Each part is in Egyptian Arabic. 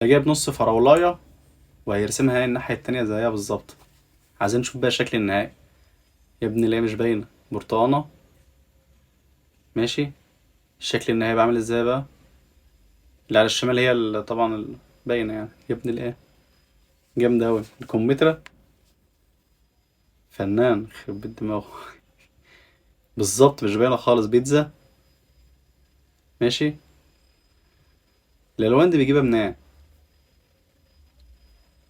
ده جايب نص فراولاية وهيرسمها هي الناحية التانية زيها بالظبط. عايزين نشوف بقى شكل النهائي. يا ابني ليه مش باينة؟ برتقانة. ماشي. الشكل النهائي بعمل ازاي بقى؟ اللي على الشمال هي طبعا باينة يعني. يا ابن الايه، جامدة أوي. الكمثرى فنان، يخرب بيت دماغه. بالظبط مش باينة خالص. بيتزا. ماشي. الألوان دي بيجيبها منين؟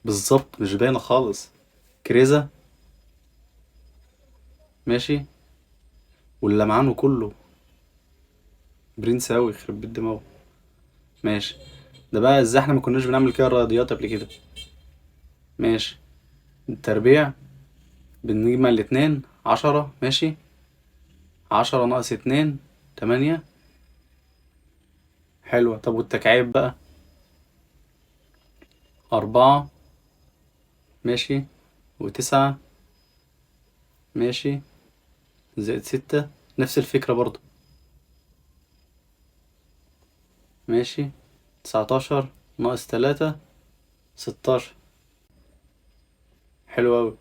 بالظبط مش باينة خالص. كريزة. ماشي. واللمعان كله برنس أوي، يخرب بيت دماغه. ماشي. ده بقى ازاي احنا ما كناش بنعمل كده الرياضيات قبل كده؟ ماشي. التربيع بنجمع الاتنين 10. ماشي. 10 ناقص 2 8. حلوة. طب والتكعيب بقى؟ 4. ماشي. و9. ماشي. زائد 6. نفس الفكرة برضو. ماشي. 19 ناقص 3 16. حلو أوي،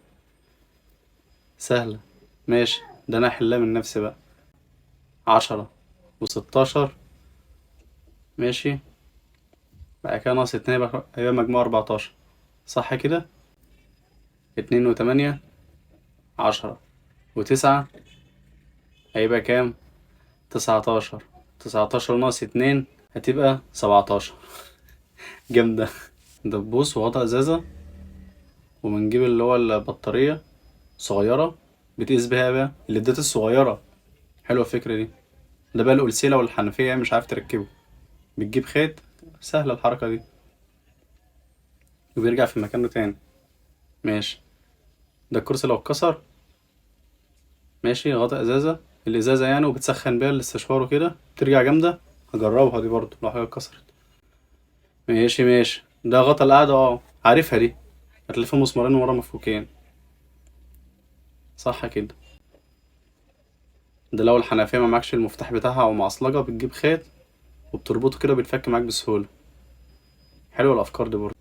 سهلة. ماشي. ده أنا أحلها من نفسي بقى. 10 و16. ماشي. بعد كده ناقص 2 هيبقى مجموع 14. صح كده؟ 2 و8 10 و9 هيبقى كام؟ 19. 19 ناقص 2 هتبقى 17. جامدة. دبوس وغطا ازازة، وبنجيب اللي هو البطارية صغيرة بتقيس بيها بقى الليدات الصغيرة. حلوة الفكرة دي. ده بقى القلسيلة والحنفية مش عارف تركبه، بتجيب خيط. سهلة الحركة دي، وبيرجع في مكانه تاني. ماشي. ده الكرسي لو اتكسر. ماشي. غطا ازازة، الازازة يعني، وبتسخن بيها الاستشوار وكده بترجع جامدة. هجربها دي برضو لو حاجة اتكسرت. ماشي ماشي. ده غطا القعدة، عارفها دي، هتلف مسمارين ورا مفكوكين. صح كده. ده لو الحنفية ما معكش المفتاح بتاعها او معصلجة، بتجيب خيط وبتربطه كده بيتفك معاك بسهولة. حلوة الأفكار دي برضه.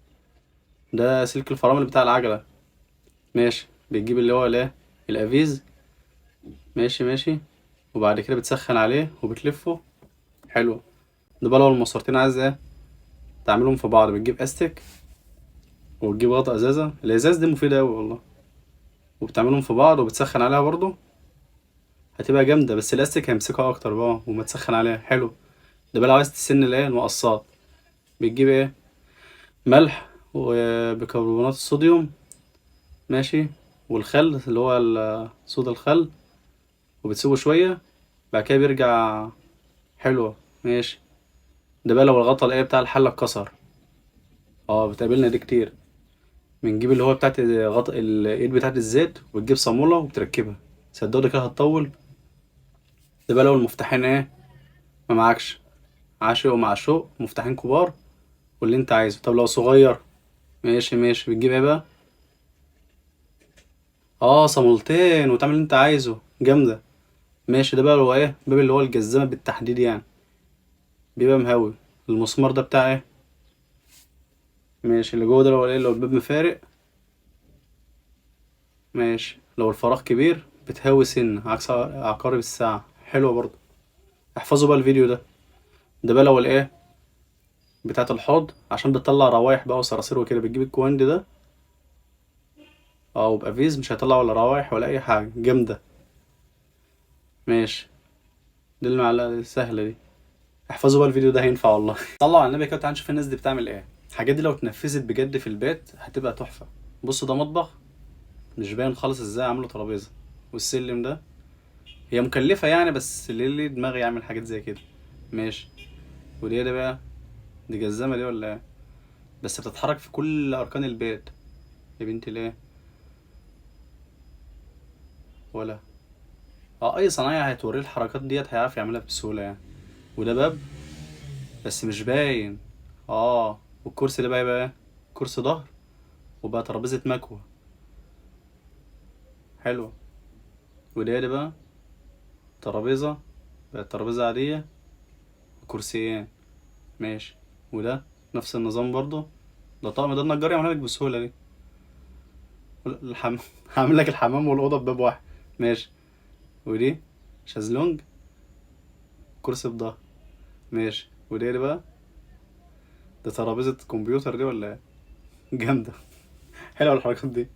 ده سلك الفرامل بتاع العجلة. ماشي. بتجيب اللي هو الايه، الأفيز. ماشي ماشي. وبعد كده بتسخن عليه وبتلفه. حلو. ده بقى لو المسارتين عايز ايه تعملهم في بعض، بتجيب استك وتجيب غطا ازازة. الازاز دي مفيدة اوي والله. وبتعملهم في بعض وبتسخن عليها برضه، هتبقى جامدة. بس الاستك هيمسكها اكتر بقى وما تسخن عليها. حلو. ده بقى لو عايز تسن الايه المقصات، بتجيب ايه، ملح وبيكربونات الصوديوم. ماشي. والخل اللي هو صودا الخل، وبتسيبه شوية بعد كده بيرجع. حلوة. ماشي. ده بقى لو الغطا الايه بتاع الحلة اتكسر. بتقابلنا دي كتير. بنجيب اللي هو بتاعت غطا الايد بتاعت الزيت، وتجيب صامولة وبتركبها. صدقوا ده كده هتطول. ده بقى لو المفتاحين ايه ما معكش، عاشق ومعشوق مفتاحين كبار واللي انت عايزه. طب لو صغير، ماشي ماشي، بتجيب ايه بقى؟ صامولتين وتعمل اللي انت عايزه. جامدة. ماشي. ده بقى لو ايه باب اللي هو الجزامة بالتحديد يعني، بيبقى مهوي. المسمار ده بتاع ايه؟ ماشي. اللي جوه ده لو ايه، لو الباب مفارق. ماشي. لو الفراغ كبير بتهوي سن عكس عقارب الساعة. حلوة برضه. احفظوا بقى الفيديو ده. ده بقى لو الايه بتاعة الحوض، عشان بتطلع روايح بقى وصراصير وكده، بتجيب الكواند ده. وبأفيز مش هيطلع ولا روايح ولا أي حاجة. جامدة. ماشي. دي المعلقة السهلة دي. احفظوا بقى الفيديو ده هينفع والله. طلعوا على النبي كده وتعالوا نشوف الناس دي بتعمل ايه. الحاجات دي لو اتنفذت بجد في البيت هتبقى تحفة. بصوا ده مطبخ مش باين خالص ازاي عملوا ترابيزة، والسلم ده هي مكلفة يعني، بس ليه ليه دماغي يعمل حاجات زي كده. ماشي. ودي ده بقى، دي جزامة دي ولا ايه؟ بس بتتحرك في كل أركان البيت يا بنتي. ليه؟ ولا أي صنايعي هتوريه الحركات ديت هيعرف يعملها بسهولة يعني. وده باب بس مش باين. والكرسي ده بقى يبقى ايه؟ كرسي ظهر، وبقى ترابيزة مكوى. حلو. وده ده بقى ترابيزة، بقت ترابيزة عادية وكرسيين. ماشي. وده نفس النظام برضو، ده طقم، ده النجار يعملها لك بسهولة دي. الحمام هعمل لك الحمام والأوضة بباب واحد. ماشي. ودي شازلونج، كرسي بظهر. ماشي. ودي إيه بقى؟ ده ترابيزة كمبيوتر دي ولا ايه؟ جامدة. حلوة الحركات دي.